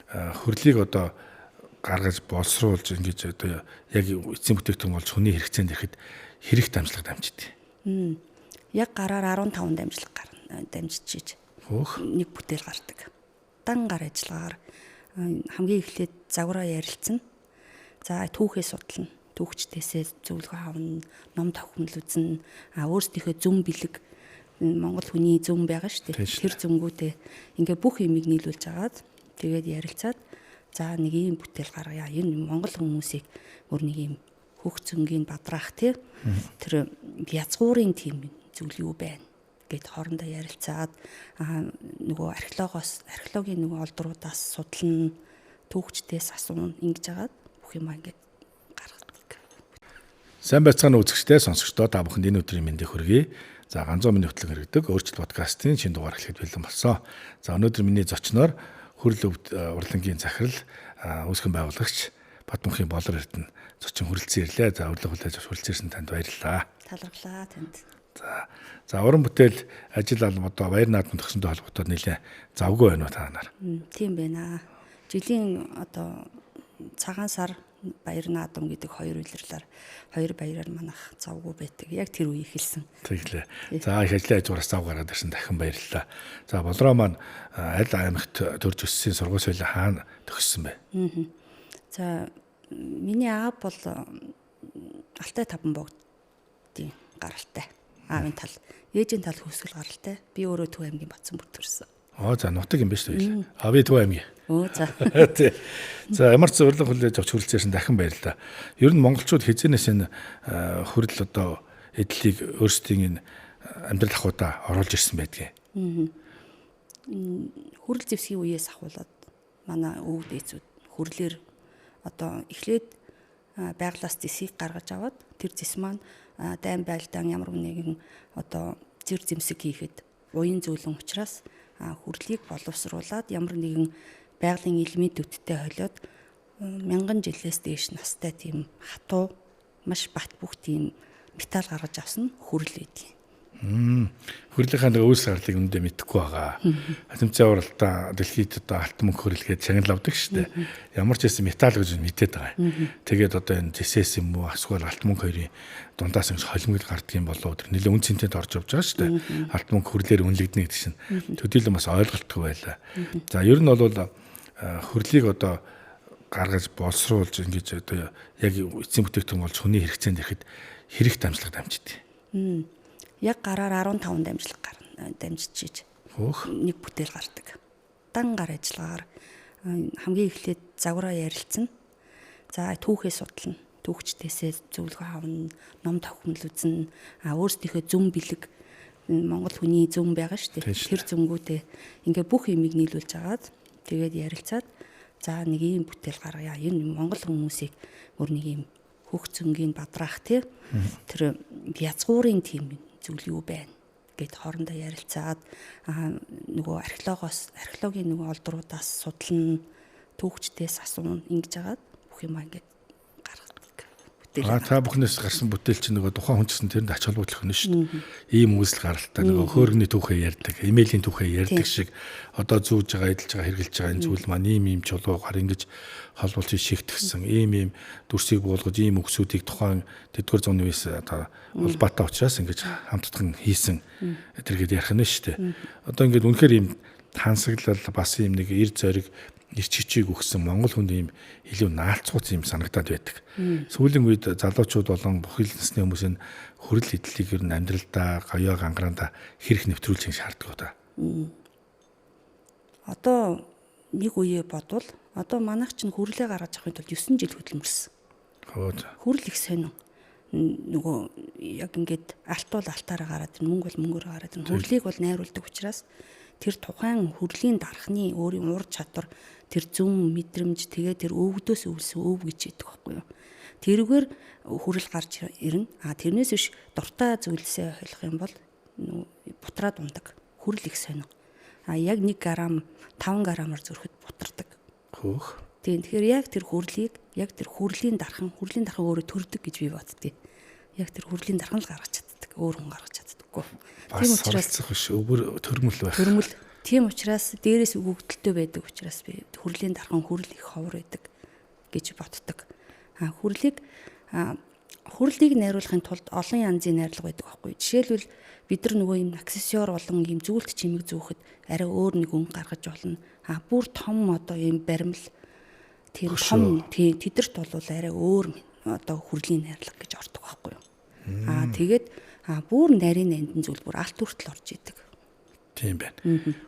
Хөрлийг одоо гаргаж боловсруулж ингэж одоо яг эцсийн бүтээгдэхүүн болж хүний хэрэгцээнд ирэхэд хэрэг дамжлага дамждаг. Яг гараар 15 дамжлага гарна дамжиж нэг бүтээл гардаг. Дан гар ажиллагаагаар хамгийн эхлээд загвараа ярилцсан. За түүхээ судлана. Түүхчдээсээ зөвлөгөө авна, ном тохиомл үзнэ. А өөрсдийнхөө зүм бэлэг Монгол хүний зүм байгаа шүү дээ. Тэр зүмгүүдээ ингээ бүх юмыг нийлүүлж агаад тэгээд ярилцаад за нэг ийм бүтээл гаргая. Энэ Монгол хүмүүсийг өөр нэг ийм хөх зөнгийн бадраах тий тэр язгуурын тийм зүйл юу байна гэд хоорондоо ярилцаад нөгөө археологоос археологийн нөгөө олдруудаас судлана, түүхчдээс асууна ингэж агаад бүх юм ингээд гаргадаг. Сайн байцгаана үзэгчдээ, сонсогчдоо та бүхэнд энэ өдрийн мэндийг хүргэе. За ганцхан миний хөтлөн хэрэгдэг өөрчлөлт подкастын шинэ дугаар эхлэхэд бэлэн болсон. За өнөөдөр миний зочноор Хүрэл өвд урлангийн захирал, үүсгэн байгуулагч Батмөнхийн Болор Эрдэнэ зочин хүрэлцэн ирлээ. За урилга хүлээж авч хүрэлцэн ирсэн танд баярлалаа. Талархлаа танд. За уран бүтээл ажил алба одоо баяр наадам төгсөнтэй холбогдоод нэлээ завгүй байна уу та нар? Тийм байна. Жилийн одоо цагаан сар баяр наадам гэдэг хоёр улирлаар хоёр баяраар манах завгүй байдаг. Яг тэр үе эхэлсэн. Тэглээ. За их ажлын хажуугаас зав гаргаад ирсэн дахин баярлалаа. За Болроо маань аль аймагт төрж өссөн, сургууль соёлоо хаана төгссөн бэ? За миний аав бол Алтай Таван богдын гаралтай. Аавын тал, ээжийн тал Хөөсгөл гаралтай. Би өөрөө Төв аймгийн Батсан бүр төрсөн. Аа за нутаг юм байна шүү дээ. А би Төв аймгийн. Өө за. Тий. За ямар ч урилга хүлээж авч хүрэлцээрсэн дахин баярлалаа. Ер нь монголчууд хизэнээс энэ хүрэл одоо эдлийг өөрсдийн энэ амьдрал ахуйдаа оруулж ирсэн байдгийг. Хүрэл зэвсгийн үеэс ахуулаад манай өвөг дээдсүүд хүрлээр одоо эхлээд байглаас зэсийг гаргаж аваад тэр зэс маань дайн байлдаан ямар нэгэн одоо зэр зэмсэг хийхэд уян зөөлөн учраас хүрлийг боловсруулад ямар нэгэн байгалийн элементүүдтэй холиод мянган жилээс дээш настай тийм хатуу маш бат бөх тийм металл гаргаж авсан хүрэл байдгийг. Хөрлийнхаа нэг үүсэл гарлыг өндөө мэдэхгүй байгаа. Тэмцээн авралтаа дэлхийд одоо алт мөнгө хөрөлгээд шагнал авдаг шүү дээ. Ямар ч байсан металл гэж мэдээд байгаа юм. Тэгээд одоо энэ зэсээс юм уу эсвэл алт мөнгө хоёрын дундаас ингэж холимгол гардаг юм болоо тэр нэлээд үн цэнтэд орж явж байгаа шүү дээ. Алт мөнгө хөрлөөр үнэлэгдэнэ гэдэг чинь төдийлөн бас ойлголтгүй байлаа. За ер нь бол хөрлийг одоо гаргаж боловсруулж ингэж одоо яг эцсийн бүтээгдэхүүн болж хүний хэрэгцээнд ирэхэд хэрэг дамжлага дамждаг. Яг гараар 15 дамжлага гарна дамжиж нэг бүтээл гардаг. Дан гар ажиллагаагаар хамгийн эхлээд загвараа ярилцсан. За түүхээ судлана. Түүхчдээсээ зөвлөгөө авна, ном тохиомл үзнэ. А өөрсдийнхөө зүм бэлэг Монгол хүний зүм байгаа шүү дээ. Тэр зүмгүүдээ ингээ бүх юмыг нийлүүлж агаад тэгээд ярилцаад за нэг ийм бүтээл гаргая. Энэ Монгол хүмүүсийг өөр нэг ийм хөх зөнгийн бадраах тий тэр язгуурын тийм зүйл юу байна гэд хоорондоо ярилцаад нөгөө археологоос археологийн нөгөө олдруудаас судлана, түүхчдээс асууна ингэж агаад бүх юм ингээд гаргадаг бүтээл. А та бүхнээс гарсан бүтээл чинь нөгөө тухайн хүн чинь тэрэнд ач холбогдол өгнө шүү дээ. Ийм үүсэл гаралтай нөгөө хөөргөний түүхээ ярьдаг, эмээлийн түүхээ ярьдаг шиг одоо зүүж байгаа, эдэлж байгаа, хэрглэж байгаа энэ зүйл маань ийм ийм чулуугаар ингэж холболж шигтгэсэн, ийм ийм дүрсийг буулгаж, ийм үгсүүдийг тухайн тэдгээр зууны үеэс одоо улбаатай учраас ингэж хамтдхан хийсэн тэргээд ярих нь шүү дээ. Одоо ингээд үнэхээр ийм тансаглал бас ийм нэг эр зориг ирч хичээг өгсөн Монгол хүнд ийм илүү наалцгууц юм санагдаад байдаг. Сүүлийн үед залуучууд болон бүх ил насны хүмүүс энэ хөрөл эдлийг ер нь амьдралдаа гоёо гангараандаа хэрэг нэвтрүүлж ингэж шаарддаг та. Одоо нэг үе бодвол одоо манайх чинь хүрлээ гаргаж авахын тулд 9 жил хөдөлмөрсөн. Хүрэл их сонин. Нөгөө яг ингээд алтуул алтаараа гараад ирнэ, мөнгө бол мөнгөөр гараад ирнэ. Хүрлийг бол найруулдаг учраас тэр тухайн хүрлийн дархны өөрийн ур чадвар тэр зүм мэдрэмж тэгээ тэр өвгдөөс өвлсөн өв гэж яддаг байхгүй юу. Тэрүүгээр хүрэл гарч ирнэ. А тэрнээс биш дуртай зүйлсээ холих юм бол бутраад ундаг. Хүрэл их сонин. А яг 1 грамм 5 граммаар зөрөхөд бутардаг. Хөөх. Тийм тэгэхээр яг тэр хүрлийг яг тэр хүрлийн дархан өөрөө төрдөг гэж би боддгийг. Яг тэр хүрлийн дархан л гаргаж чаддаг. Өөр хүн гаргаж чаддаггүй. Тийм учраас биш өвөр төрмөл байх. Төрмөл. Тийм учраас дээрээс өгөгдөлтэй байдаг учраас би хүрлийн дархан хүрэл их ховор байдаг гэж боддог. Хүрлийг хүрлийг найруулахын тулд олон янзын найрлага байдаг байхгүй. Жишээлбэл бид нар нөгөө юм аксессуар болон ийм зүйлт чимэг зүүхэд арай өөр нэг өнгө гаргаж болно. Бүр том одоо ийм баримл тийм том тэдэрт бол арай өөр одоо хүрлийн найрлага гэж ордог байхгүй юу. Тэгээд бүр нарийн нандин зүйл бүр алт хүртэл орж идэг. Тийм байна.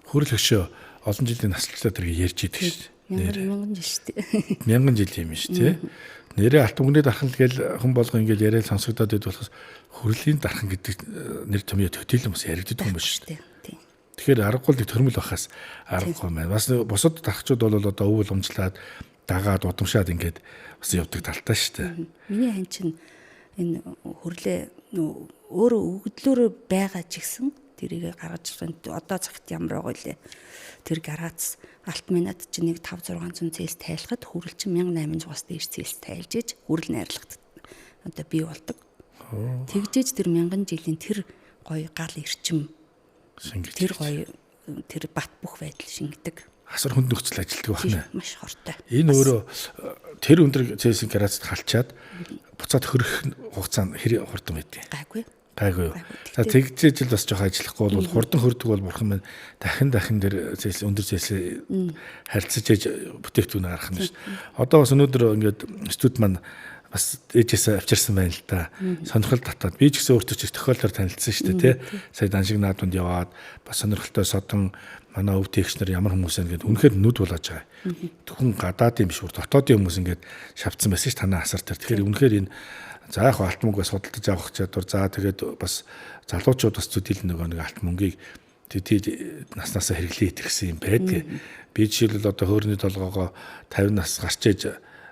Хүрэл хөшөө олон жилийн наслчлаа тэрийг ярьж идэг шүү дээ. Мянган жил шүү дээ. Мянган жил юм шүү дээ. Нэрээ алт мөнгөний дархан л гээл хүн болго ингээл яриад сонсогдоод байд болохоос хүрлийн дархан гэдэг нэр томьёо төдийлөн бас яригддаг юм байна шүү дээ. Тэгэхээр аргагүй л төрмөл бахаас аргагүй маань. Бас бусад дархчууд бол одоо өвөл умжлаад дагаад удамшаад ингээд бас явдаг талтай шүү дээ. Миний хан чинь энэ хөрлөө өөрөө өгдлөөрөө байгаа ч гэсэн тэрийг гаргаж одоо цагт ямар байгаа вэ? Тэр гарац алт минат чинь нэг 5 600 цээс тайлахад хүрэл чинь 1800-аас дээш цээс тайлж иж хүрэл найрлагт одоо бий болдог. Тэгжээж тэр мянган жилийн тэр гоё гал эрчим тэр гоё тэр бат бөх байдал шингэдэг. Асар хүнд нөхцөл ажилтдаг байна. Маш хортой. Энэ өөрөө тэр өндөр цээсийн гарацд халчаад буцаад хөрөх хугацаа нь хэр хурдан байдгийг. Гайгүй. Гайгүй юу. За тэгжээж л бас жоох ажиллахгүй бол хурдан хөрдөг бол бурхан минь дахин дахин тэр зээл өндөр зээлээ харьцаж ээж бүтээгдэхүүн гаргах юм шүү. Одоо бас өнөөдөр ингээд студ маань бас ээжээсээ авчирсан байна л да. Сонирхол татаад би ч гэсэн өөртөө ч тохиолдолоор танилцсан шүү дээ, тий. Сая даншиг наадманд яваад бас сонирхолтой содон манай өв тэгш нар ямар хүмүүс вэ гэдээ үнэхээр нүд булааж байгаа. Зөвхөн гадаадын биш бүр дотоодын хүмүүс ингээд шавцсан байсан ш танаа асар тэр. Тэгэхээр үнэхээр энэ за яг алт мөнгө бас худалдаж авах чадвар за тэгээд бас залуучууд бас зүдэл нөгөө нэг алт мөнгийг тэд наснаасаа хэрэглээ итгэсэн юм байдаг. Би жишээлбэл одоо хөөрний толгоогоо 50 нас гарч ээж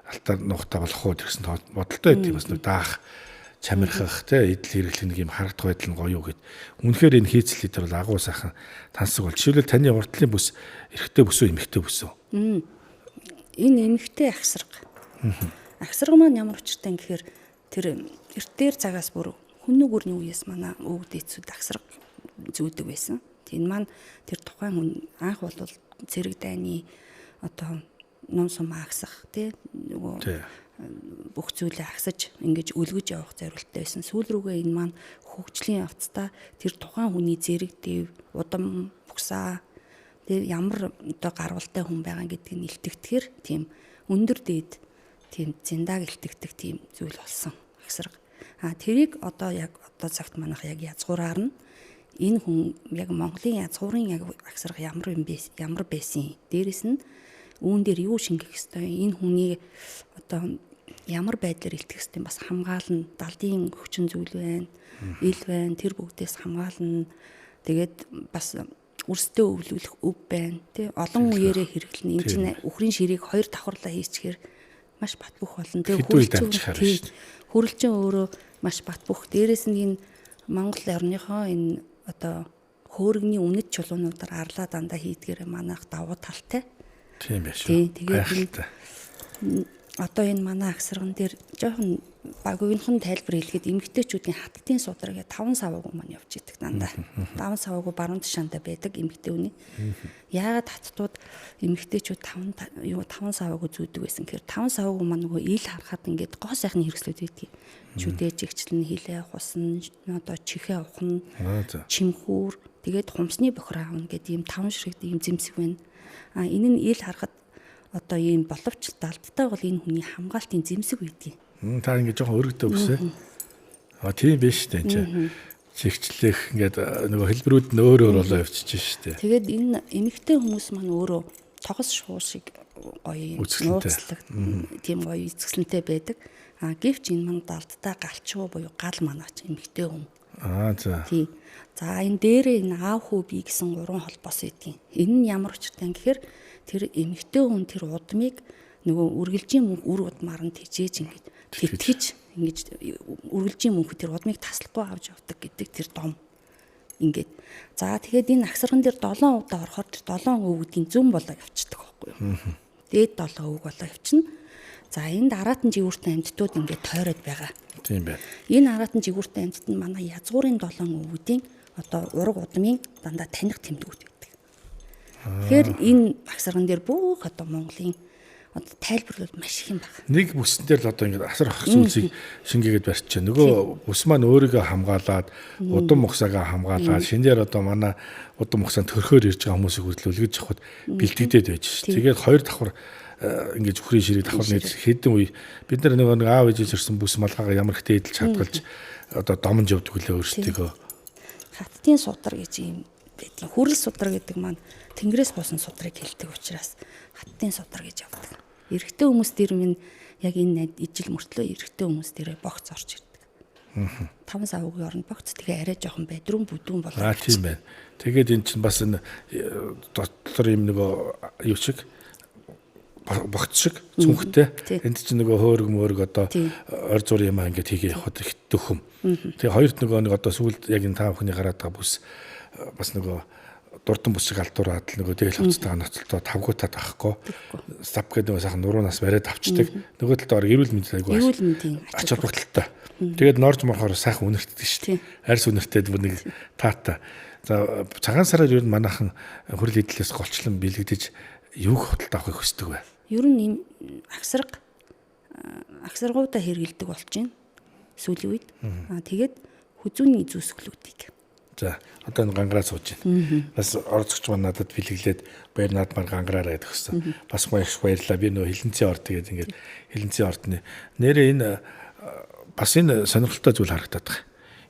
алтаар нухтаа болох уу гэсэн бодолтой байдаг бас нэг даах чамирхах те эдэл хэрэглэх нэг юм харагдах байдал нь гоё юу гэд. Үнэхээр энэ хийцэл дээр бол агуу сайхан тансаг бол. Жишээлбэл таны урдлын бүс эрэгтэй бүс үү эмэгтэй бүс үү? Энэ эмэгтэй ахсарга. Ахсарга маань ямар учиртай юм гэхээр тэр эртээр цагаас бүр хүннүг өрний үеэс манай өвөг дээдсүүд ахсарга зүүдэг байсан. Энэ маань тэр тухайн хүн анх бол цэрэг дайны одоо нум сум агсах тий нөгөө бүх зүйлээ агсаж ингэж өлгөж явах зорилттой байсан. Сүүл рүүгээ энэ маань хөгжлийн явцдаа тэр тухайн хүний зэрэг дэв, удам, буксаа тэг ямар одоо гарвалтай хүн байгаа гэдгийг нь илтгэтгэр тийм өндөр дээд тийм зэндаг илтгэдэг тийм зүйл болсон агсарга. А тэрийг одоо яг одоо цагт манайх яг язгуураар нь энэ хүн яг Монголын язгуурын яг агсарга ямар юм бэ ямар байсан. Дээрэс нь үүн дээр юу шингэх ёстой, энэ хүний одоо ямар байдлаар илтгэх ёстой бас хамгаална. Далдын хүчин зүйл байна, ил байна, тэр бүгдээс хамгаална. Тэгээд бас өрсдөө өвлүүлэх өв байна, тий. Олон үеэрээ хэрэглэнэ. Энэ чинь үхрийн ширээг хоёр давхарлаа хийчихээр маш бат бөх болно. Тэгээ хүрэлчин өөрөө маш бат бөх. Дээрээс нь энэ Монгол орныхоо энэ одоо хөөргөний үнэт чулуунуудаар арлаа дандаа хийдгээрээ манайх давуу талтай. Тийм байх шүү. Тэгээд одоо энэ манай агсарган дээр жоохон богинохон тайлбар хэлэхэд эмэгтэйчүүдийн хаттын судраг 5 саваагүй маань явж идэг дандаа. 5 саваагүй баруун тишаандаа байдаг эмэгтэй хүний. Яагаад хаттууд эмэгтэйчүүд 5 саваагүй зүүдэг байсан гэхээр 5 саваагүй маань нөгөө ил харахад ингээд гоо сайхны хэрэгслүүд байдаг. Чүдээ жигчлэн хилээ хусна, одоо чихээ ухна, чимхүүр, тэгээд хумсны бохир аавна гэдэг ийм 5 ширхэг ийм зэмсэг байна. А энэ нь ил харахад одоо ийм боловч далдтай бол энэ хүний хамгаалтын зэмсэг байдгийг. Та ингэ жоохон өргөдөө өсөө. А тийм биш үү энэ чигчлэх ингээд нөгөө хэлбэрүүд нь өөр өөр болоо явчихж штэ. Тэгээд энэ эмэгтэй хүмүүс маань өөрөө тогос шуу шиг гоё нууцлаг тийм гоё үзэсгэлэнтэй байдаг. А гэвч энэ маань далдтай галчуу буюу гал манаач эмэгтэй хүн. Аа за. Тий. За энэ дээрээ энэ аав хүү бие гэсэн гурван холбоос байдгийн. Энэ нь ямар учиртай юм гэхээр тэр эмэгтэй хүн тэр удмыг нөгөө үргэлжийн мөнх үр удмаар нь тэжээж ингэж тэтгэж ингэж үргэлжийн мөнх тэр удмыг таслахгүй авч явдаг гэдэг тэр дом. Ингээд. За тэгээд энэ агсарган дээр 7 удаа орохоор тэр 7 өвгдийн зүм болоо явчихдаг байхгүй юу? Дээд 7 өвг болоо явчихна. За энд араатан жигүүртэн амьтдууд ингээд тойроод байгаа. Тийм байна. Энэ араатан жигүүртэн амьтад нь манай язгуурын 7 өвгдийн одоо ураг удмын дандаа таних тэмдгүүд байдаг. Тэгэхээр энэ агсарган дээр бүх одоо Монголын одоо тайлбар бол маш их юм байна. Нэг бүсэн дээр л одоо ингээд асар их зүйлсийг шингээгээд барьчихаа. Нөгөө бүс маань өөрийгөө хамгаалаад, удам угсаагаа хамгаалаад, шинээр одоо манай удам угсаанд төрхөөр ирж байгаа хүмүүсийг хүртэл үлгэж авахд бэлтгэдээд байж ш. Тэгээд хоёр давхар ингээд зүхрийн ширээ давхар нэг хэдэн үе бид нар нөгөө нэг аав ээжээс ирсэн бүс малгайгаа ямар ихтэй эдэлж хадгалж одоо домж явдаг үлээ өөрсдийгөө. Хаттын судар гэж юм байдаг. Хүрэл судар гэдэг маань тэнгэрээс буусан судрыг хэлдэг учраас хаттын судар гэж явдаг. Эрэгтэй хүмүүс дээр минь яг энэ ижил мөртлөө эрэгтэй хүмүүс дээрээ богц орж ирдэг. 5 савгийн оронд богц тэгээ арай жоохон байдрун бүдүүн болоо. Аа тийм байна. Тэгээд эн чинь бас энэ дотор юм нөгөө юу шиг богц шиг цүнхтэй. Энд чинь нөгөө хөөрг мөөрг одоо ор зур юм аа ингээд хийгээ явахад их дөхөм. Тэгээ хоёрт нөгөө нэг одоо сүүлд яг энэ та бүхний гараад байгаа бүс бас нөгөө дурдан бүс шиг алдуураад л нөгөө дээл хувцастайгаа ноцолтоо тавгуутаад байхгүй. Сап гэдэг нөгөө сайхан нуруунаас бариад авчдаг. Нөгөө талд орог эрүүл мэндийн айгүй эрүүл мэндийн ач холбогдолтой. Тэгээд норж морхоор сайхан үнэртдэг шүү дээ. Арьс үнэртээд бүр нэг таатай. За цагаан сараар ер нь манайхан хүрэл эдлээс голчлон бэлэгдэж юуг худалдаа авахыг хүсдэг вэ? Ер нь ийм агсарга агсаргуудаа хэрэгэлдэг болж байна сүүлийн үед. Аа тэгээд хүзүүний зүүсгэлүүдийг. За одоо энэ гангараа сууж байна. Бас орцогч маань надад бэлэглээд баяр наадмаар гангараараа гэдэг өгсөн. Бас маш их баярлалаа. Би нөө хилэнцгийн орд тэгээд ингээд хилэнцгийн ордны нэрээ энэ бас энэ сонирхолтой зүйл харагдаад байгаа.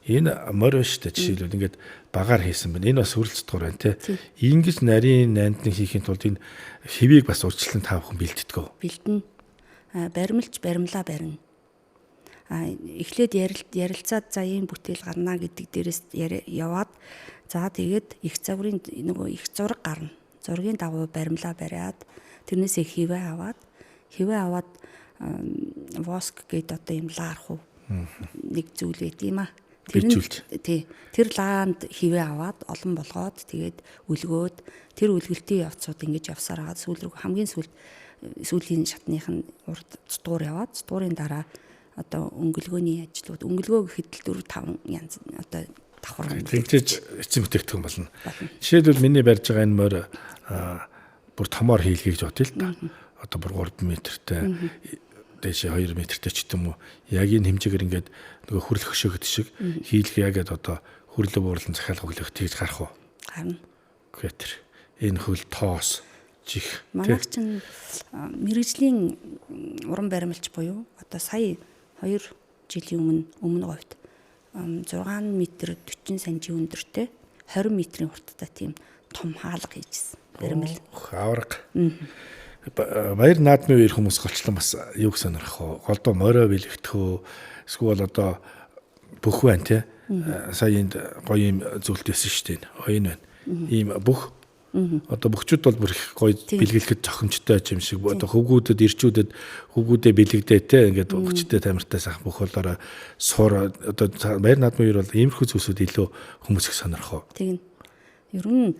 Энэ морь биш үү жишээлбэл ингээд багаар хийсэн байна. Энэ бас хөрөлцдгоор байна те. Ингэж нарийн нандин хийхин тулд энэ хэвийг бас урьдчилан та бүхэн бэлддэг. Бэлдэнэ. Баримлч баримлаа барина. Эхлээд ярилцаад за ийм бүтээл гарна гэдэг дээрээс яваад за тэгээд их загварын нөгөө их зураг гарна. Зургийн дагуу баримлаа бариад тэрнээсээ хэвээ аваад воск гэдэг одоо ийм лаарх уу нэг зүйл байт юм аа. Тэр тэр лаанд хэвээ аваад олон болгоод тэгээд үлгөөд тэр үлгэлтийн явцууд ингэж явсаар хагаад сүүл рүү хамгийн сүүлийн шатных нь урд зутгуур яваад зутгуурын дараа одоо өнгөлгөөний ажлууд өнгөлгөө гэхэд л 4 5 янз одоо давхар тэгжээж эцсийн бүтээгдэхүүн болно. Жишээлбэл миний барьж байгаа энэ морь бүр томоор хийлгэе гэж бодъё л та. Одоо бүр 3 метртэй дээшээ 2 метртэй ч гэдэм үү. Яг энэ хэмжээгээр ингээд нөгөө хүрэл хөшөөгд шиг хийлгээ ягаад одоо хүрлээ буурлан захиалга өглөх тэгж гарах уу? Гарна. Үгүй тэр. Энэ хөл тоос жих. Манайх чинь мэрэгжлийн уран баримлч буюу одоо сая 2 жилийн өмнө говьд 6 м 40 см өндөртэй 20 метрийн хурдтай тийм том хаалга хийжсэн. Баримл. Авраг. Баяр наадмын үеэр хүмүүс голчлон бас юуг сонирхох вэ? Голдоо морио бэлэгдэх үү? Эсвэл одоо бүх байна те. Сая энд гоё юм зүйлтэйсэн шүү дээ. Оюун байна. Ийм бүх одоо бөхчүүд бол бүр их гоё бэлгэлэхэд зохимжтой юм шиг. Одоо хөвгүүдэд ирчүүдэд хөвгүүдээ бэлэгдээ те. Ингээд бөхчтэй тамиртай сайхан бүх болоороо сур одоо баяр наадмын үеэр бол иймэрхүү зүйлсүүд илүү хүмүүс их сонирхов. Тэгнь. Ер нь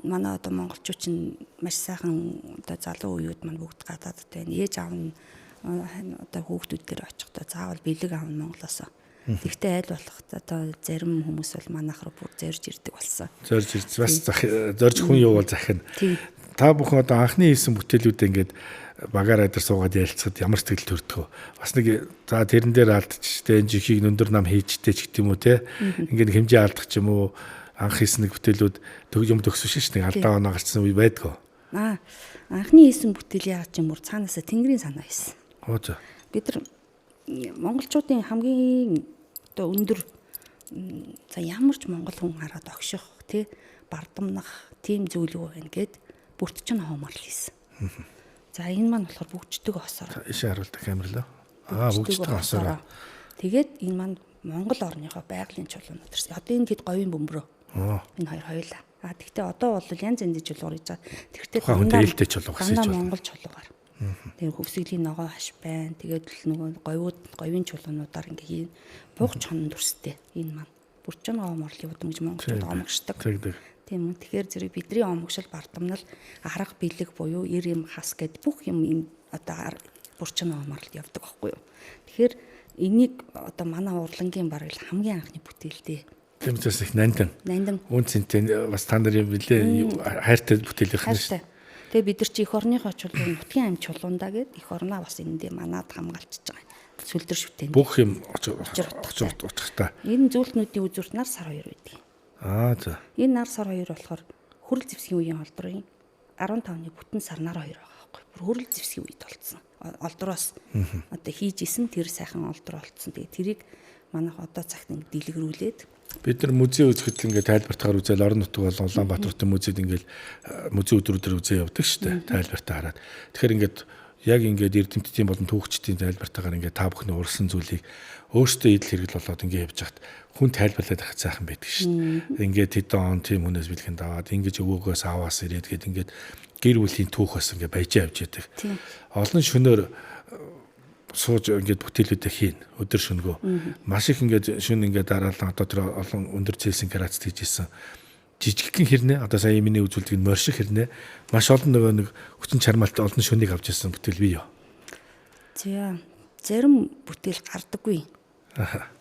манай одоо монголчууд чинь маш сайхан одоо залуу үеуд маань бүгд гадаадд байна. Ээж аав нь одоо хүүхдүүд дээр очихдоо заавал бэлэг аавна Монголоос. Тэгвэл аль болох одоо зарим хүмүүс бол манайх руу бүр зорж ирдэг болсон. Зорж ирж бас зорж хүн юу бол захина. Та бүхэн одоо анхны хийсэн бүтээлүүдээ ингээд багаараа дээр суугаад ярилцахад ямар сэтгэл төрдөг вэ? Бас нэг за тэрэн дээр алдчихтэй энэ жихийг өндөр нам хийжтэй ч гэдэм үү те. Ингээд хэмжээ алдах ч юм уу анх хийсэн нэг бүтээлүүд юм төгсөж шин нэг алдаа оноо гарсан үе байдгүй. Аа анхны хийсэн бүтээл яагаад ч юм уу цаанаасаа тэнгэрийн санаа хийсэн. Оо за. Бид нар монголчуудын хамгийн одоо өндөр за ямар ч монгол хүн хараад огших тий бардамнах тийм зүйл юу байна гэд бүрт чинь хооморл хийсэн. За энэ маань болохоор бүгждэг осоор. Ишээ харуулдаг камер лөө. Аа бүгждэг осоор. Тэгээд энэ маань Монгол орныхоо байгалийн чулуунууд төрсөн. Одоо энэ хэд говийн бөмбөрөө. Энэ хоёр хоёулаа. А тэгтээ одоо бол янз янзын чулуугаар хийж байгаа. Тэгтээ дандаа ээлтэй чулуу гэсэн чинь Монгол чулуугаар. Тэгээ хөвсгөлийн ногоо хаш байна. Тэгээд л нөгөө говьуд говийн чулуунуудаар ингээ хийн. Буг чонон дүрстэй энэ маань. Бүрчин гоо морлын удам гэж монголчууд омогшдог. Тийм үү. Тэгэхээр зэрэг бидний омогшил бардамнал арга бэлэг буюу эр юм хас гэд бүх юм энэ одоо бүрчин гоо морлд явдаг байхгүй юу. Тэгэхээр энийг одоо манай урлангийн бараг л хамгийн анхны бүтээлдээ. Тийм учраас их нандин. Нандин. Үн цэнтэй бас та нарын нэлээ хайртай бүтээл их нь. Тэгээ бид нар чи эх орныхоо чулуу нутгийн ам чулуунда гэд эх орноо бас эндээ манад хамгаалчихж байгаа. Сүлдэр шүтэн. Бүх юм учир утгатай. Энэ зүйлтнүүдийн үзүүрт нар сар хоёр байдаг. Аа за. Энэ нар сар хоёр болохоор хөрөл зэвсгийн үеийн олдрын 15-ны бүтэн сарнаар хоёр байгаа байхгүй. Бүр хөрөл зэвсгийн үед олдсон. Олдроос одоо хийж исэн тэр сайхан олдроо олдсон. Тэгээ тэрийг манайх одоо цагт ингэ дэлгэрүүлээд бид нар музей үзэхэд л ингээд тайлбартаар үзэл орон нутаг болон Улаанбаатар хотын музейд ингээд музей өдрүүдээр үзээ явдаг шүү дээ. Тайлбартаа хараад. Тэгэхээр ингээд яг ингээд эрдэмтдийн болон түүхчдийн тайлбартаагаар ингээд та бүхний урсан зүйлийг өөрсдөө идэл хэрэгэл болоод ингээд явж хахад хүн тайлбарлаад байхад сайхан байдаг шүү дээ. Ингээд хэдэн он тийм хүнээс бэлгэн даваад ингэж өвөөгөөс аваас ирээд гээд ингээд гэр бүлийн түүх бас ингээд баяжаа явж яадаг. Олон шөнөөр сууж ингээд бүтээлүүдээ хийн өдөр шөнөгөө. Маш их ингээд шөнө ингээд дараалан одоо тэр олон өндөр цэлсэн грац хийж исэн жижигхэн хэрнээ одоо сая миний үзүүлдэг нь морь шиг хэрнээ маш олон нөгөө нэг хүчин чармаалт олон шөнийг авч ирсэн бүтээл бий юу? За зарим бүтээл гардаггүй.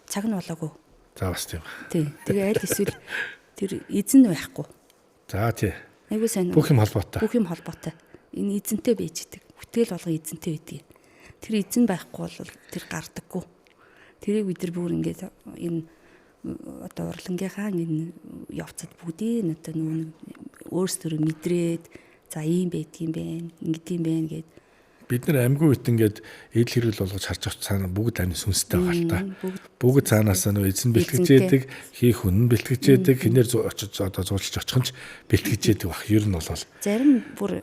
Цаг нь болоогүй. За бас тийм. Тий. Тэгээ аль эсвэл тэр эзэн байхгүй. За тий. Айгуу сайн. Бүх юм холбоотой. Бүх юм холбоотой. Энэ эзэнтэй байж идэг. Бүтээл болгон эзэнтэй байдаг. Тэр эзэн байхгүй бол тэр гардаггүй. Тэрийг бид нар бүр ингээд энэ одоо урлангийнхаа энэ явцад бүгдийг одоо нөгөө өөрсдөө мэдрээд за ийм байдгийм бэ, ингэдэм бэ гэд бид нар амьгүй үед ингээд эдэл хэрүүл болгож харж авч цаана бүгд амь сүнстэй байгаа л та. Бүгд цаанаасаа нөгөө эзэн бэлтгэж яадаг, хийх хүн бэлтгэж яадаг, хинээр очиж одоо зуулж очих нь ч бэлтгэж яадаг бах. Ер нь бол зарим бүр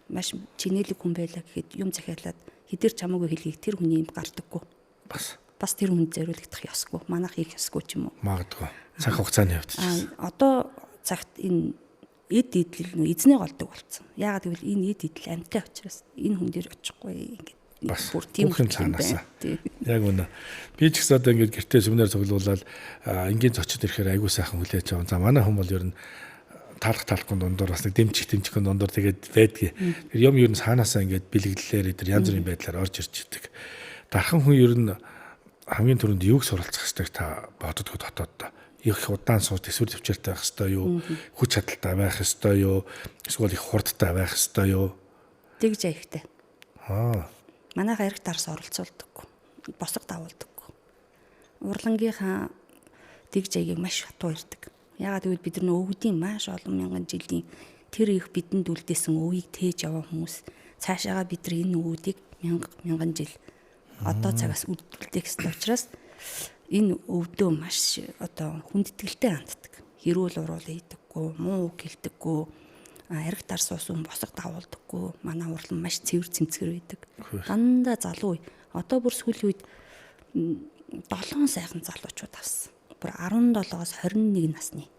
маш чинэлэг хүн байлаа гэхэд юм захиалаад хэдэр чамаагүй хэлгийг тэр хүний юм гардаггүй. Бас тэр хүнд зориулагдах ёсгүй. Манайх хийх ёсгүй ч юм уу. Магадгүй. Цаг хугацааны хувьд ч. Одоо цагт энэ эд идэл нөө эзнээ голдог болцсон. Яагаад гэвэл энэ эд идэл амьтай учраас энэ хүн дээр очихгүй ингээд бас бүр тийм юм цаанаасаа. Яг үнэ. Би ч гэсэн одоо ингээд гэртээ семинар цуглуулаад энгийн зочид ирэхээр айгуу сайхан хүлээж аван. За манай хүн бол ер нь таалах таалахгүй дундуур бас нэг дэмжих дундуур тэгээд байдгийг. Тэр юм ер нь цаанаасаа ингээд бэлэглэлээр тэр янз бүрийн байдлаар орж ирж идэг. Дархан хүн ер нь хамгийн түрүүнд юуг суралцах ёстойг та боддгоо дотоод их удаан сууж төсвөр төвчээртэй байх ёстой юу? Хүч чадалтай байх ёстой юу? Эсвэл их хурдтай байх ёстой юу? Тэгж аягтай. Аа. Манайх ариг дарс оролцуулдаггүй. Босго давуулдаггүй. Урлангийнхаа тэгж аягийг маш хатуу ирдэг. Яагаад гэвэл бид нар өвгдийн маш олон мянган жилийн тэр их бидэнд үлдээсэн өвийг тээж яваа хүмүүс цаашаага бид нар энэ өвүүдийг мянга мянган жил одоо цагаас үлдээх ёстой учраас энэ өвдөө маш одоо хүндэтгэлтэй ханддаг. Хэрүүл уруул хийдэггүй, муу үг хэлдэггүй, ариг дар суусан босго давуулдаггүй. Манай урлан маш цэвэр цэмцгэр байдаг. Дандаа залуу үе. Одоо бүр сүүлийн үед 7 сайхан залуучууд авсан. Бүр 17-оос 21 насны.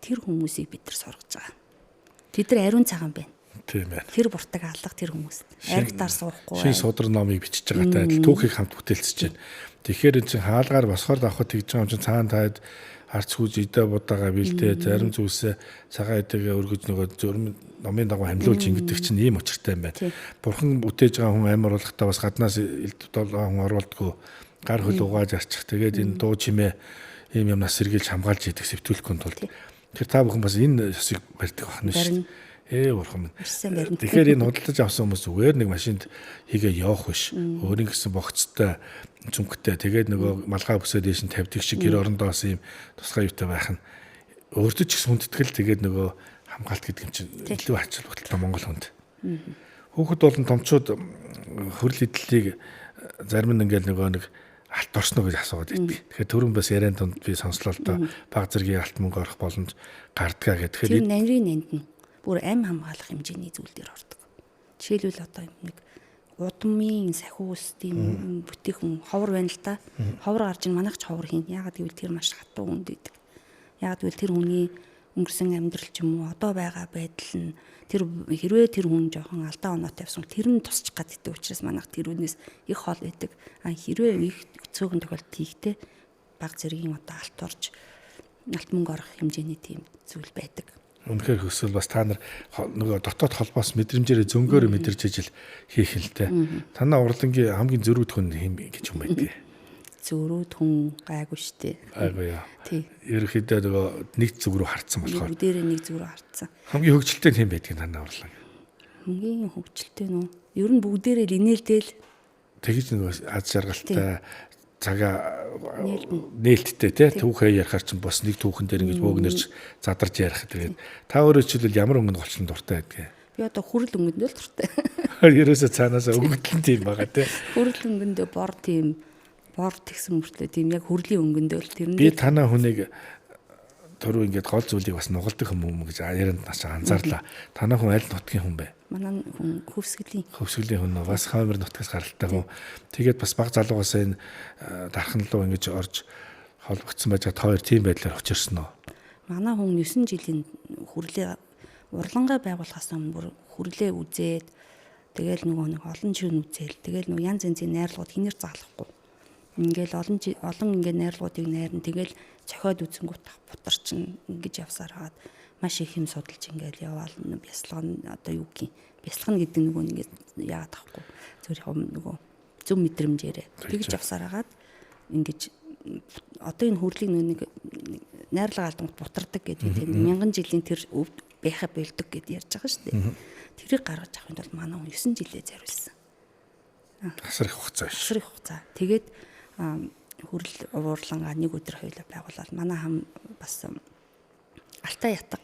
Тэр хүмүүсийг бид нар сургаж байгаа. Тэд нар ариун цагаан байна. Тийм байна. Тэр буртаг алга тэр хүмүүс. Ариг дар суухгүй. Шин судар номыг бичиж байгаатай адил түүхийг хамт бүтээлцэж байна. Тэгэхээр эн чинь хаалгаар босгоор давхад тэгж байгаа юм чинь цаана таад арц хүүж идэ будаага бэлдээ зарим зүйлсээ цагаан идэгээ өргөж нөгөө зөрм номын дагуу хамлуулж ингэдэг чинь ийм учиртай юм байна. Бурхан бүтээж байгаа хүн амар болохтой бас гаднаас элдв долоо хүн оруулдггүй гар хөл угааж арчих. Тэгээд энэ дуу чимээ ийм юмнаас сэргийлж хамгаалж идэх сэвтүүлэхгүй тулд тэр та бүхэн бас энэ ёсыг барьдаг байна шүү дээ. Бурхан минь. Тэгэхээр энэ худалдаж авсан хүмүүс зүгээр нэг машинд хийгээ явах биш. Өөрийн гэсэн богцтой цүнхтэй тэгээд нөгөө малгай бүсээ дээш нь тавьдаг шиг гэр орондоо бас ийм тусгай юутай байх нь өөртөө ч гэсэн хүндэтгэл тэгээд нөгөө хамгаалт гэдэг юм чинь илүү ач холбогдолтой Монгол хүнд. Хүүхэд болон томчууд хөрөл идлэлийг зарим нь ингээл нөгөө нэг алт орсно гэж асууад байдаг. Тэгэхээр түрүүн бас яриан тунд би сонслоо л доо баг зэргийн алт мөнгө орох боломж гардгаа гэх. Тэгэхээр тэр нанрын нанд нь бүр ам хамгаалах хэмжээний зүйл дээр ордог. Жишээлбэл одоо нэг удмын сахиус тийм бүтээгүн ховор байна л да. Ховор гарч ин манайх ч ховор хийн. Яагаад гэвэл тэр маш хатуу хүнд байдаг. Яагаад гэвэл тэр хүний өнгөрсөн амьдрал ч юм уу одоо байгаа байдал нь тэр хэрвээ тэр хүн жоохон алдаа оноотой явсан тэр нь тусчих гад гэдэг учраас манайх тэр үнээс их хол байдаг. А хэрвээ их цөөхөн тохиолдолд хийхдээ баг зэргийн одоо алт орж алт мөнгө орох хэмжээний тийм зүйл байдаг. Үнэхээр хөсөл бас та нар нөгөө дотоод холбоос мэдрэмжээрээ зөнгөөрөө мэдэрч ижил хийх л дээ. Танаа урлангийн хамгийн зөрүүд хүн хэм гэж юм байдгийг. Зөөрөөд хүн гайгүй штэ. Гайгүй яа. Тий. Ерөнхийдөө нөгөө нэг зүг рүү харцсан болохоор. Бүгдээрээ нэг зүг рүү харцсан. Хамгийн хөгжилтэй нь хэн байдгийг танаа урлаа. Хамгийн хөгжилтэй нь үү? Ер нь бүгдээрээ л инээлдэл. Тэгж нөгөө аз жаргалтай цагаа нээлттэй тий түүхээ ярихаар чинь бас нэг түүхэн дээр ингэж бөөгнөрч задарч ярих. Тэгээд та өөрөө жишээлбэл ямар өнгөнд голчлон дуртай байдгийг? Би одоо хүрэл өнгөнд л дуртай. Ерөөсөө цаанаас өнгөтл нь тийм байгаа тий. Хүрэл өнгөндөө бор тийм бор тэгсэн мөртлөө тийм яг хүрлийн өнгөндөө л тэрэн Би танаа хүнийг түрүү ингээд гол зүйлийг бас нугалдаг юм уу гэж ярианд нас анзаарлаа. Танаа хүн аль нутгийн хүн бэ? Манай хүн Хөвсгөлийн. Хөвсгөлийн хүн нөө бас хоймор нутгаас гаралтай хүн. Тэгээд бас баг залуугаас энэ дархан руу ингэж орж холбогдсон байж байгаа та хоёр тийм байдлаар учирсан уу? Манай хүн 9 жилийн хүрлээ урлангаа байгуулахаас өмнө бүр хүрлээ үзээд тэгэл нөгөө нэг олон шин үзээл тэгэл нөгөө янз янзын найрлагууд хинээр заалахгүй. Ингээл олон олон ингээд найрлагуудыг найрна тэгэл цохиод үзэнгүүт бутарчин ингэж явсаар хагаад маш их юм судалж ингээл яваал бясалган одоо юу гин бясалган гэдэг нөгөө ингээд яагаад тахгүй зөв яг нөгөө зөв мэдрэмжээрээ тэгж явсаар хагаад ингэж одоо энэ хүрлийг нэг найрлага алдангууд бутардаг гэдэг тийм мянган жилийн тэр өвд байха болдог гэд ярьж байгаа шүү дээ. Тэрийг гаргаж авахын тулд манай хүн 9 жилээ зориулсан. Асар их хугацаа шүү. Асар их хугацаа. Тэгээд хүрэл уурлангаа нэг өдөр хоёлаа байгуулаад манай хам бас Алтай ятга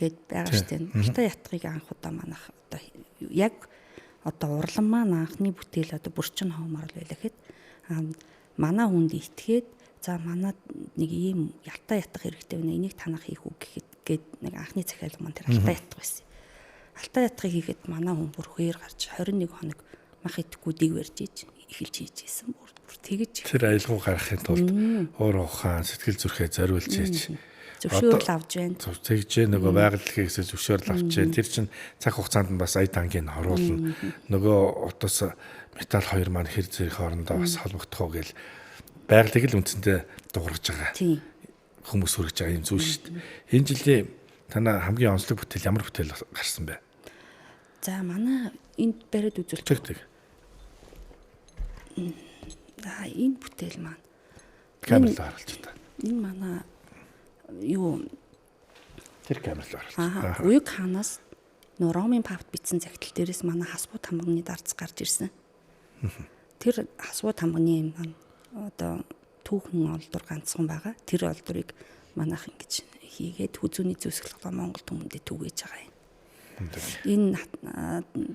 гэд байгаа шүү дээ. Алтай ятгыг анх удаа манайх одоо яг одоо урлан маань анхны бүтээл одоо бүрчин хоомор л байлаа гэхэд манай хүнд итгээд за манай нэг ийм Алтай ятга хэрэгтэй байна. Энийг танах хийх үү гэхэд гээд нэг анхны захиалга маань тэр Алтай ятга байсан. Алтай ятгыг хийхэд манай хүн бүр хөөр гарч 21 хоног мах идэхгүй дэг барьж иж эхэлж хийж исэн. Бүр тэгэж тэр аялгау гаргахын тулд уур ухаан сэтгэл зүрхээ зориулж хийж зөвшөөрөл авч байна. Тэгж нөгөө байгаль дэлхийгээс зөвшөөрөл авч байна. Тэр чинь цаг хугацаанд нь бас ая тангийн оруулна. Нөгөө утас металл хоёр маань хэр зэрэг хоорондоо бас холбогдох уу гэл байгалыг л үндсэндээ дуургаж байгаа. Хүмүүс хүрэж байгаа юм зүйл шүү дээ. Энэ жилийн танаа хамгийн онцлог бүтээл ямар бүтээл гарсан бэ? За манай энд бариад үзүүлчих. Тэг. За энэ бүтээл маань камер руу харуулж та. Энэ манай юу тэр камер руу харуулж. Уяг хаанаас нөө Ромын папт бичсэн захидал дээрээс манай хасбуу тамганы дарц гарч ирсэн. Тэр хасбуу тамганы маань одоо түүхэн олдвор ганцхан байгаа. Тэр олдврыг манайх ингэж хийгээд хүзүүний зүйсгэлээ Монгол түмэндээ түгээж байгаа юм. Энэ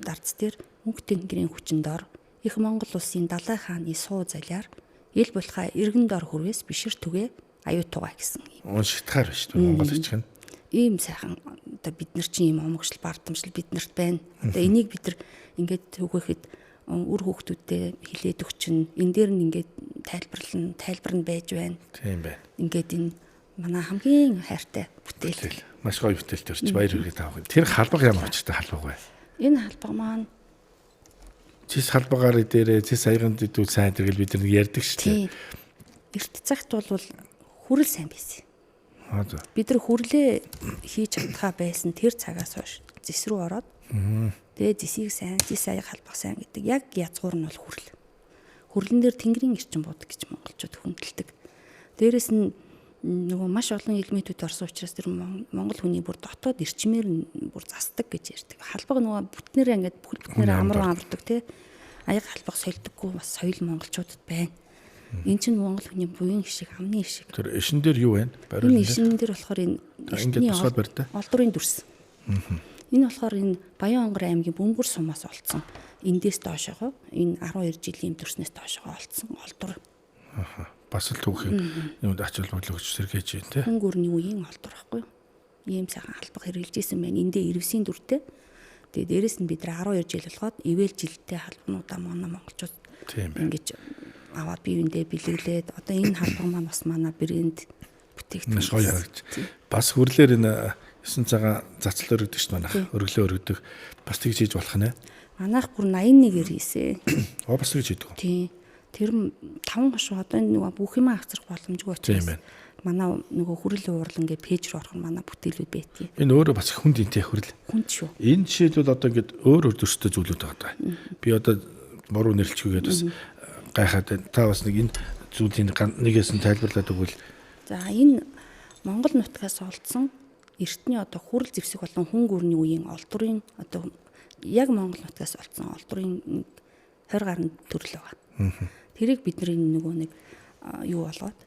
дарц дээр мөнх тэнгэрийн хүчин дор их Монгол улсын далай хааны суу залиар ил булхаа эргэн дор хүрвэс бишир түгэ аюу тугаа гэсэн. Уншигдахаар биш үү Монгол бичиг нь. Ийм сайхан одоо бид нар чинь ийм омогшил бардамшил биднэрт байна. Одоо энийг бид нар ингээд түгээхэд үр хүүхдүүдтэй хилээд өгчин энэ дээр нь ингээд тайлбарлан тайлбар нь байж байна. Тийм байна. Ингээд энэ манай хамгийн хайртай бүтээл. Маш гоё бүтээл төрч баяр хүргэе таах. Тэр халбаг ямар учиртай халбаг вэ? Энэ халбаг маань цэс халбагаар дээрээ цэс аяганд идвэл сайн тэргэл бид нар ярьдаг шүү дээ. Эрт цагт бол хүрэл сайн байсан. Аа за. Бид нар хүрлээ хийж чадхаа байсан тэр цагаас хойш зэс рүү ороод тэгээ зэсийг сайн, зэс аяг халбах сайн гэдэг яг язгуур нь бол хүрэл. Хүрлэн дээр тэнгэрийн эрчим буудаг гэж монголчууд хүндэлдэг. Дээрээс нь нөгөө маш олон элементүүд орсон учраас тэр монгол хүний бүр дотоод эрчмээр нь бүр застдаг гэж ярьдаг. Халбаг нөгөө бүтнээрээ ингээд бүхэл бүтнээрээ амруу амардаг тий. Аяг халбаг сольдоггүй бас соёл монголчуудад байна. Энэ чинь монгол хүний буян хишиг, амны хишиг. Тэр ишин дээр юу байна? Энэ ишин дээр болохоор энэ ингээд тусгаад барь та. Олдрын дүрс. Энэ болохоор энэ Баян-Онгор аймгийн Бөмбөр сумаас олцсон. Эндээс доошоогоо энэ 12 жилийн дүрснээс доошоогоо олцсон олдвор. Аха. Бас л түүхийн юмд ач холбогдол өгч сэргээж байна тий. Хүн гүрний үеийн олдвор байхгүй юу? Ийм сайхан халбаг хэрэглэж исэн байна. Эндээ ирвсийн дүртэй. Тэгээ дээрэс нь бид нар 12 жил болгоод ивэл жилдээ халбануудаа манай монголчууд ингэж аваад бие биендээ бэлэглээд одоо энэ халбаг маань бас манай брэнд бүтээгдэхүүн. Маш гоё харагч. Бас хүрлээр энэ 9 цагаан зацал өргөдөг шүү манайх. Өргөлөө өргөдөг. Бас тэгж хийж болох нэ. Манайх бүр 81-ээр хийсэн. Оо бас тэгж хийдэг. Тийм. Тэр 5 хошуу одоо нөгөө бүх юм авцрах боломжгүй учраас манай нөгөө хүрэл уурлан гэ пэйж рүү орох нь манай бүтээлүүд байдгийг. Энэ өөрөө бас хүнд энтэй хүрэл. Хүнд шүү. Энэ жишээлбэл одоо ингээд өөр өөр төстэй зүйлүүд байгаа даа. Би одоо буруу нэрлэчихвгээд бас гайхаад байна. Та бас нэг энэ зүйлийн нэгээс нь тайлбарлаад өгвөл. За энэ Монгол нутгаас олдсон эртний одоо хүрэл зэвсэг болон хүн гүрний үеийн олдврын одоо яг Монгол нутгаас олдсон олдврын 20 гаруй төрөл байгаа. Тэрийг бид нар энэ нөгөө нэг юу болгоод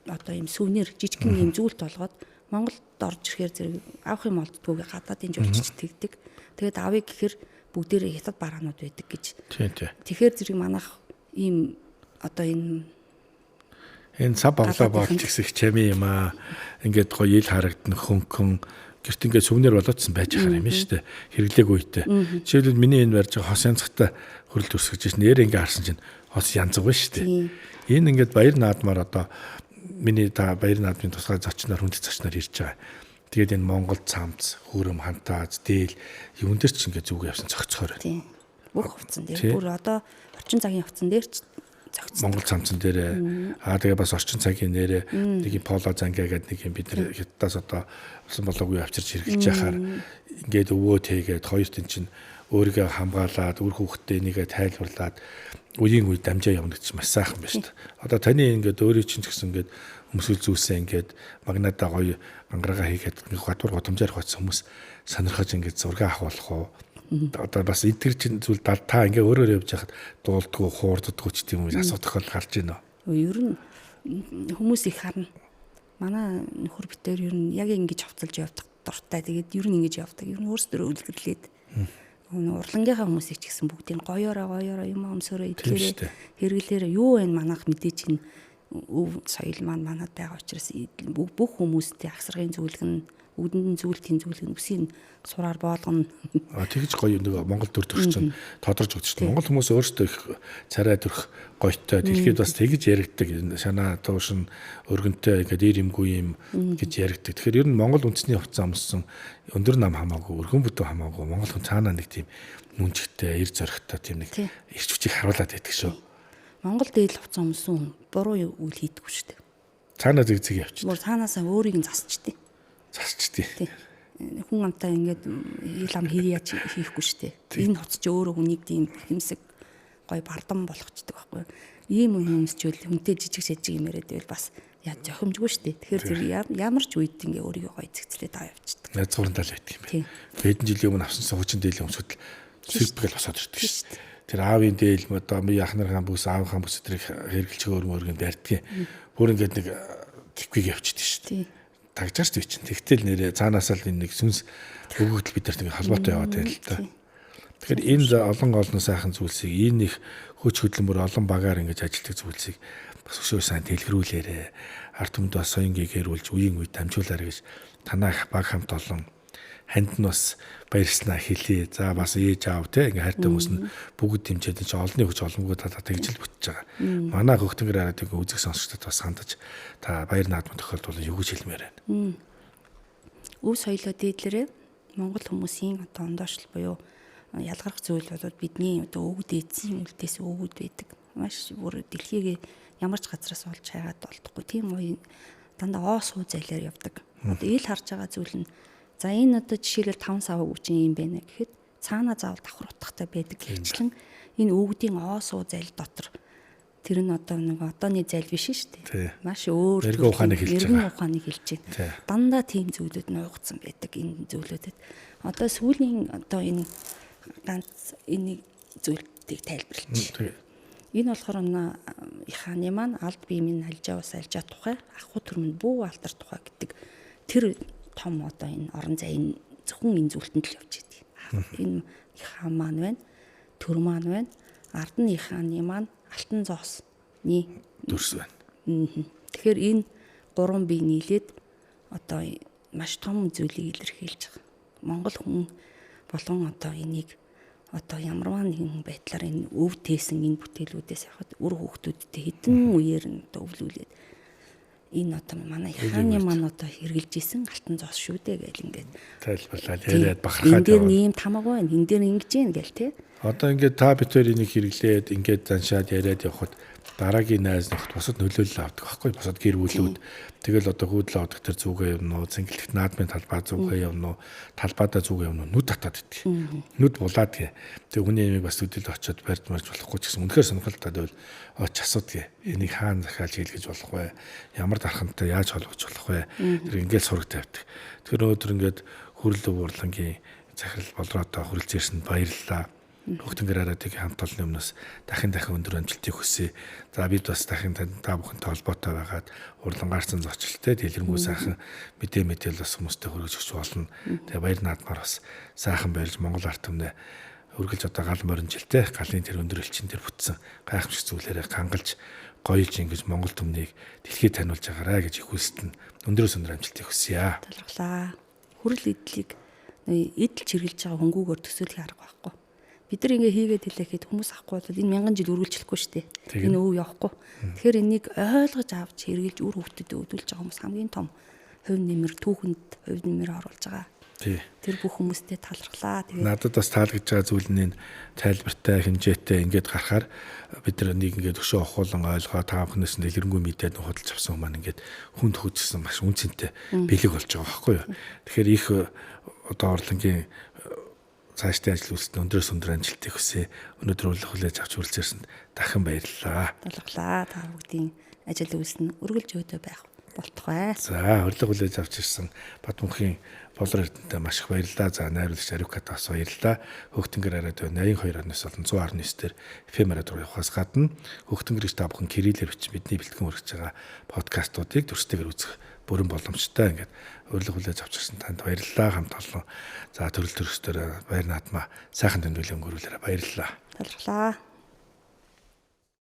одоо ийм сувенир жижигхэн ийм зүйлт болгоод Монголд орж ирэхээр зэрэг авах юм олддгүйгээ гадаадын жуулчид тэгдэг. Тэгээд авъя гэхээр бүгдээрээ хятад бараанууд байдаг гэж. Тийм тийм. Тэгэхээр зэрэг манайх ийм одоо энэ сав боглоо болж гисэх чами юм аа. Ингээд гоё ил харагдана хөнгөн гэрт ингээд сувенир болоодсон байж байгаа юм шүү дээ. Хэрэглээг үедээ. Жишээлбэл миний энэ барьж байгаа хос янзтай хөрөл төрсгөж шин нэр ингээд харсан чинь хос янзгүй шүү дээ. Энэ ингээд баяр наадмаар одоо миний та баяр наадмын тусгай зочноор хүндэт зочноор ирж байгаа. Тэгээд энэ Монгол цамц, хөрөм, хантааз, дээл юун дээр ч ингээд зүг явсан цогцохоор байна. Тийм. Бүх хувцсан дээр. Бүр одоо орчин цагийн хувцсан дээр ч цогцсон. Монгол цамцан дээр аа тэгээ бас орчин цагийн нэрээ нэг юм поло зангаа гэдэг нэг юм бид нэр хятадаас одоо улсан болоогүй авчирч хэрэглэж яхаар ингээд өвөө тэгээд хоёрт эн чинь өөрийгөө хамгаалаад үр хүүхдээ энийгээ тайлбарлаад үеийн үе дамжаа явна гэж маш сайхан байна шүү дээ. Одоо таны ингээд өөрийн чинь ч гэсэн ингээд өмсгөл зүйлсээ ингээд магнадаа гоё ангарага хийгээд нэг гадуур гудамжаар хоцсон хүмүүс сонирхож ингээд зураг авах болох уу? Одоо бас эдгэр чинь зүйл та ингээ өөрөөр явж байхад дуулдгүү, хуурддгүү ч тийм үү асуу тохиол гарч ийн үү? Ер нь хүмүүс их харна. Манай нөхөр битээр ер нь яг ингэж хувцалж явдаг дуртай. Тэгээд ер нь ингэж явдаг. Ер нь өөрсдөө үлгэрлээд урлагийнхаа хүмүүсийг ч гэсэн бүгдийг гоёороо гоёороо юм өмсөөрөө идлээрээ хэрэглээрээ юу вэ манайх мэдээж энэ өв соёл маань манад байгаа учраас бүх хүмүүстэй агсаргын зүйлэг нь бүгдэнд нь зүйлтийн зүйлэг нь үсийг сураар боолгоно. А тэгж гоё нэг Монгол төр төрч чинь тодорч өгч чинь. Монгол хүмүүс өөрсдөө их царай төрх гоётой дэлхийд бас тэгж яригддаг. Шанаа туушин өргөнтэй ингээд ир юмгүй юм гэж яригддаг. Тэгэхээр ер нь Монгол үндэсний хувцас өмссөн өндөр нам хамаагүй, өргөн бүдүү хамаагүй Монгол хүн цаанаа нэг тийм нүнжигтэй, ир зоригтой тийм нэг ирч хүчийг харуулад байдаг шүү. Монгол дээл хувцас өмсөн буруу үйл хийдэггүй шүү дээ. Цаанаа зэг зэг явчих. Мөр цаанаасаа өөрийг нь засчихдээ. Засчихдээ. Тий. Хүн амтаа ингээд ил ам хийж хийхгүй шүү дээ. Энэ хувцас чи өөрөө хүнийг тийм хэмсэг гой бардам болгочдөг байхгүй юу? Ийм өмсчүүл хүнтэй жижиг шажиг юм яриад байвал бас яа зохимжгүй шүү дээ. Тэгэхээр зэрэг ямар ч үед ингээ өөрийгөө гой зэгцлээд аваа явчихдаг. Язгуурын тал байдаг юм байна. Хэдэн жилийн өмнө авсан хуучин дээлийн өмсөд сэрбгэл босоод ирдэг шүү дээ. Тэр аавын дээл одоо би ах нарын бүс аавынхаа бүс тэрийг хэрэглэж өөр мөргөн барьдгийн. Бүр ингээд нэг тэгвийг явчихдаг шүү дээ. Тагжаарч би чинь. Тэгтэл нэрээ цаанаасаа л энэ нэг сүнс өгөгдөл бид нарт ингээд холбоотой яваад байна л та. Тэгэхээр энэ олон олон сайхан зүйлсийг энэ их хүч хөдөлмөр олон багаар ингэж ажилладаг зүйлсийг бас өшөө сайн дэлгэрүүлээрэ. Ард түмэнд бас соёнгийг хэрүүлж үеийн үе дамжуулаарай гэж танаа их баг хамт олон ханд нь бас баярснаа хэлье. За бас ээж аав те ингээ хайртай хүмүүс нь бүгд дэмжиж энэ чинь олонны хүч боломгүй талаа тэгж л бүтэж байгаа. Манай хөхтөнгөр радиог үзэг сонсогчдод бас хандаж та баяр наадмын тохиолдол юу гэж хэлмээр байна? Өв соёлоо дээдлэрээ Монгол хүмүүсийн одоо ондоошлол буюу ялгарх зүйл бол бидний одоо өвөг дээдсийн үлдээс өвгүүд байдаг. Маш бүр дэлхийг ямар ч газраас олж хайгаад олдохгүй. Тийм үе дандаа оо суу зайлаар явдаг. Одоо ил харж байгаа зүйл нь за энэ одоо жишээлбэл 5 сав өвчин юм байна гэхэд цаанаа заавал давхар утгатай байдаг гэрчлэн энэ өвгдийн оо суу зайл дотор тэр нь одоо нэг одооны зайл биш шүү дээ. Маш өөр эргэн ухааныг хэлж байгаа. Эргэн ухааныг хэлж байна. Дандаа тийм зүйлүүд нь уугдсан байдаг энэ зүйлүүдэд. Одоо сүүлийн одоо энэ ганц энийг зүйлийг тайлбарлаж. Энэ болохоор хааны маань алд бие минь альжаа ус альжаа тухай ахуй төрмөнд бүү алтар тухай гэдэг тэр том одоо энэ орон зай энэ зөвхөн энэ зүйлтэнд л явж идэг. Энэ хаан маань байна, төр маань байна, ард нь хааны маань алтан зоосны дүрс байна. Тэгэхээр энэ гурван бие нийлээд одоо маш том зүйлийг илэрхийлж байгаа. Монгол хүн болгон одоо энийг одоо ямарваа нэгэн байдлаар энэ өв тээсэн энэ бүтээлүүдээс явахад үр хүүхдүүдтэй хэдэн үеэр нь одоо өвлүүлээд энэ одоо манай хааны маань одоо хэрглэж исэн алтан зоос шүү дээ гэл ингээд тайлбарлаад яриад бахархаад энэ дээр ийм тамаг байна, энэ дээр ингэж юм гэл те. Одоо ингээд та бид хоёр энийг хэрэглээд ингээд заншаад яриад явхад Дараагийн найз нөхд бусад нөлөөлөл авдаг байхгүй, бусад гэр бүлүүд тэгэл одоо хүйдлээ авдаг тэр зүгээ явна уу, цэнгэлэгт наадмын талбай зүгээ явна уу, талбайдаа зүгээ явна уу, нүд татаад идэх. Нүд булаад гэ. Тэг хүний ямиг бас төдийл очиод барьж марж болохгүй ч гэсэн үнэхээр сонирхолтой байвал оч асуудаг. Энийг хаана захиалж хийлгэж болох вэ? Ямар дархантай яаж холбож болох вэ? Тэр ингээл сураг тавьдаг. Тэгэхээр өнөөдөр ингээд хүрэл уурлангийн захирал болроотой хүрэлцэн ирсэнд баярлалаа. Хөгтөнгөр радиогийн хамт олонны өмнөөс дахин дахин өндөр амжилтыг хүсье. За бид бас дахин та бүхэнтэй холбоотой байгаад урлан гарсан зочлолтой дэлгэрэнгүй сайхан мэдээ мэдээлэл бас хүмүүстэй хүргэж өгч болно. Тэгээ баяр наадмаар бас сайхан барьж Монгол ард түмнээ үргэлж одоо гал морин жилтэй галын тэр өндөр элчин дээр бүтсэн гайхамшиг зүйлээрээ хангалж гоёлж ингэж Монгол түмнийг дэлхийд таниулж байгаарай гэж их хүсэлтэн өндрөөс өндөр амжилтыг хүсье. Талархлаа. Хүрэл эдлийг эдэлж хэрглэж байгаа хөнгүүгээр төсөөлөх арга байхгүй. Бид нар ингээ хийгээд хэлэхэд хүмүүс авахгүй бол энэ мянган жил үргэлжлэхгүй шүү дээ. Энэ өв явахгүй. Тэгэхээр энийг ойлгож авч хэрглэж үр хөвгтөд өдүүлж байгаа хүмүүс хамгийн том хувь нэмэр түүхэнд хувь нэмэр оруулж байгаа. Тий. Тэр бүх хүмүүстэй талархлаа. Тэгээд надад бас таалагдж байгаа зүйл нь энэ тайлбартай хэмжээтэй ингээд гарахаар бид нар нэг ингээд өшөө ухуулан ойлгоо та бүхнээс нь дэлгэрэнгүй мэдээд худалж авсан хүмүүс маань ингээд хүнд хөөцсөн маш үн цэнтэй бэлэг болж байгаа байхгүй юу. Тэгэхээр их одоо орлонгийн цаашдын ажил үйлсэд өндрөөс өндөр амжилтыг хүсье. Өнөөдөр урилга хүлээж авч хүрэлцээрсэнд дахин баярлалаа. Талархлаа. Та бүгдийн ажил үйлс нь үргэлж өөдөө байх болтугай. За, урилга хүлээж авч ирсэн Батмөнхийн Болор Эрдэнэтэй маш их баярлалаа. За, найруулагч Ариукад бас баярлалаа. Хөөхтөнгөр радио 82.9 болон 100.9 дээр FM радио явахаас гадна Хөөхтөнгөр гэж та бүхэн кириллээр бичиж бидний бэлтгэн хүргэж байгаа подкастуудыг дүрстэйгээр үзэх бүрэн боломжтой. Ингээд урилга хүлээж авч ирсэн танд баярлалаа. Хамт олон за төрөл төрөстөр баяр наадмаа сайхан тэмдэглэл өнгөрүүлээрэ баярлалаа. Талархлаа.